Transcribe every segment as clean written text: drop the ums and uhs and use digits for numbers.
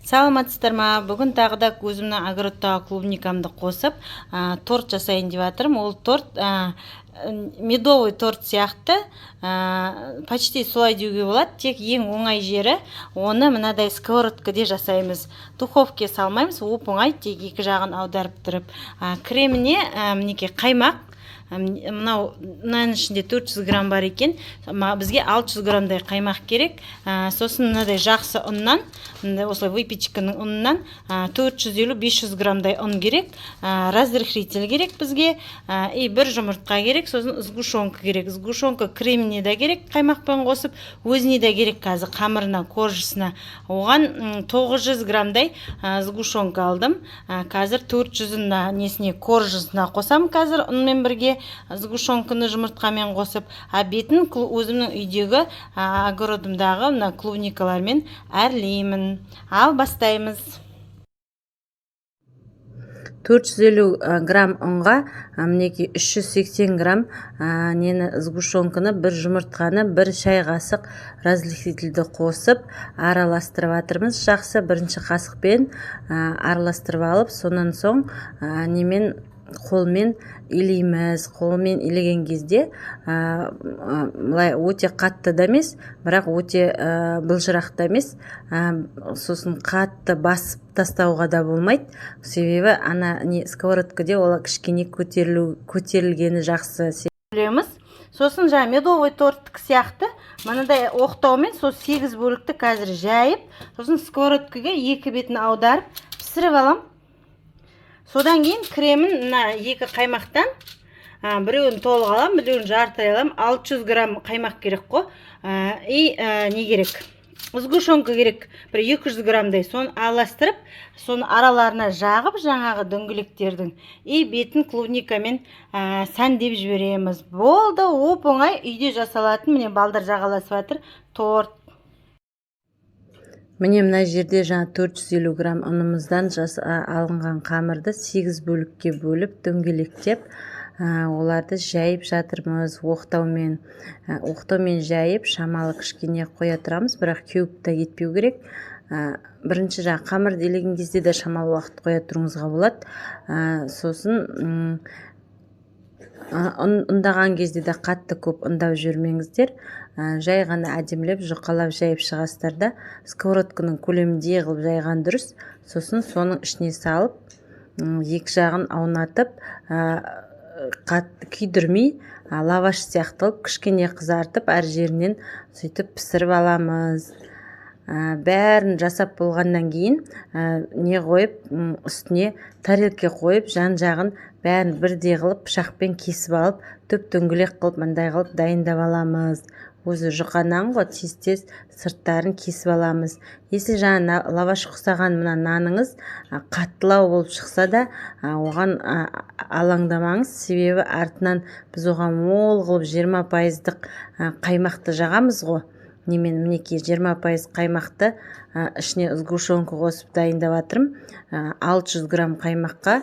Саламатсыздар ма? Бүгін тағы да өзімнің огородтағы клубникамды қосып, торт жасайын деп жатырмын. Ол торт медовый торт сияқты, почти солай деуге болады. Тек ең оңай жері, оны мынадай сковородкаде жасаймыз, духовке салмаймыз. Оп оңай, тек екі жағын аударып тұрып. Креміне мінекей қаймақ, мынау мынаның ішінде 400 грамм бар екен, бізге 600 граммдай қаймақ керек. Сосын мынадай жақсы ұннан, мындай осылай выпечканың ұнынан 450-500 граммдай ұн керек, разрыхлитель керек бізге, и бір жұмыртқа керек, сосын сгущенка керек. Сгущенка креміне де керек, қаймақпен қосып өзіне де керек, қазір қамырына, коржысына. Оған 900 граммдай сгущенка алдым. Қазір 400-ін несіне, коржысына қосамын қазір ұнмен бірге, сгущенканы жұмыртқамен қосып, а бетін өзімнің үйдегі огородымдағы мына клубникалармен әрлеймін. Ал бастаймыз. 450 грамм ұнға мінекей 380 грамм нені, сгущенканы, бір жұмыртқаны, бір шай қасық разрыхлительді қосып араластырып жатырмыз. Жақсы бірінші қасықпен араластырып алып, сонан соң немен, қолмен илейміз. Қолмен илеген кезде былай өте қатты да емес, бірақ өте былжырақ та емес. Сосын қатты басып тастауға да болмайды, себебі ана не, сковородкаде ол кішкене көтерілгені жақсы. Бөлеміз. Сосын жаңа медовый торттікі сияқты мынадай оқтаумен сол сегіз бөлікті қазір жайып, сосын сковородкаға екі бетін аударып пісіріп алам. Содан кейін кремін мына екі қаймақтан біреуін толық аламын, біреуін жартылай аламын. 600 грамм қаймақ керек қой. И не керек, сгущенка керек бір 200 граммдай. Соны араластырып, соны араларына жағып жаңағы дөңгелектердің, и бетін клубникамен сәндеп жібереміз. Болды, оп оңай үйде жасалатын, міне, балдар жағаласып жатыр, торт. Міне, мына жерде жаңа 450 грамм ұнымыздан алынған қамырды сегіз бөлікке бөліп, дөңгелектеп, оларды жайып жатырмыз оқтаумен. Оқтаумен жайып, шамалы кішкене қоя тұрамыз, бірақ кеуіп та кетпеу керек. Бірінші жаңа қамырды илеген кезде де шамалы уақыт қоя тұруыңызға болады. Сосын ұндаған кезде де қатты көп ұндап жібермеңіздер, жай ғана әдемілеп жұқалап жайып шығасыздар да, сковородканың көлеміндей қылып жайған дұрыс. Сосын соның ішіне салып, екі жағын аунатып, қатты күйдірмей, лаваш сияқты қылып кішкене қызартып, әр жерінен сөйтіп пісіріп аламыз. Бәрін жасап болғаннан кейін не қойып, үстіне тарелка қойып, жан жағын бәрін бірдей қылып пышақпен кесіп алып, дөп дөңгелек қылып, мындай қылып дайындап аламыз. Өзі жұқа нан ғой, тез тез сырттарын кесіп аламыз. Если жаңа лаваш ұқсаған мына наныңыз қаттылау болып шықса да, оған алаңдамаңыз, себебі артынан біз оған мол қылып 20 пайыздық қаймақты жағамыз ғой. Немен, мінекей, 20% қаймақты ішіне сгущенка қосып дайындап жатырмын. 600 грамм қаймаққа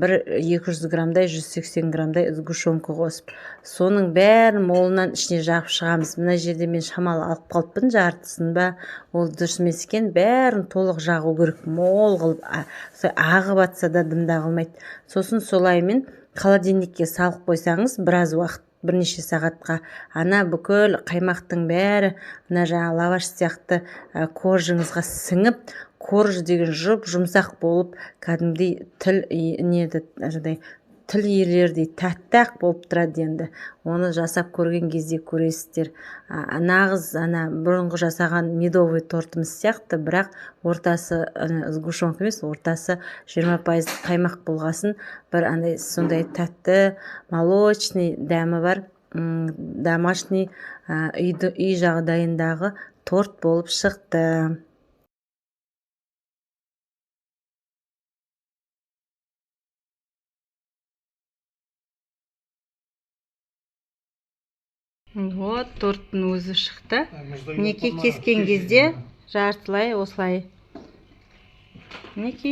бір 200 граммдай, 180 граммдай сгущенка қосып, соның бәрін молынан ішіне жағып шығамыз. Мына жерде мен шамалы алып қалыппын, жартысын ба, ол дұрыс емес екен. Бәрін толық жағу керек, мол қылып, ағып жатса да дым да қылмайды. Сосын солаймен холодильникке салып қойсаңыз біраз уақыт, бірнеше сағатқа, ана бүкіл қаймақтың бәрі мына жаңа лаваш сияқты коржыңызға сіңіп, корж деген жұп жұмсақ болып, кәдімгідей тіл неді, жаңағыдай тіл иірердей тәтті ақ болып тұрады. Енді оны жасап көрген кезде көресіздер. Нағыз ана бұрынғы жасаған медовый тортымыз сияқты, бірақ ортасы сгущенка емес, ортасы 20% қаймақ болғасын, бір андай сондай тәтті молочный дәмі бар, домашний, үй жағдайындағы торт болып шықты. Вот торттың өзі шықты. Мінекей, кескен кезде жартылай осылай, мінекей.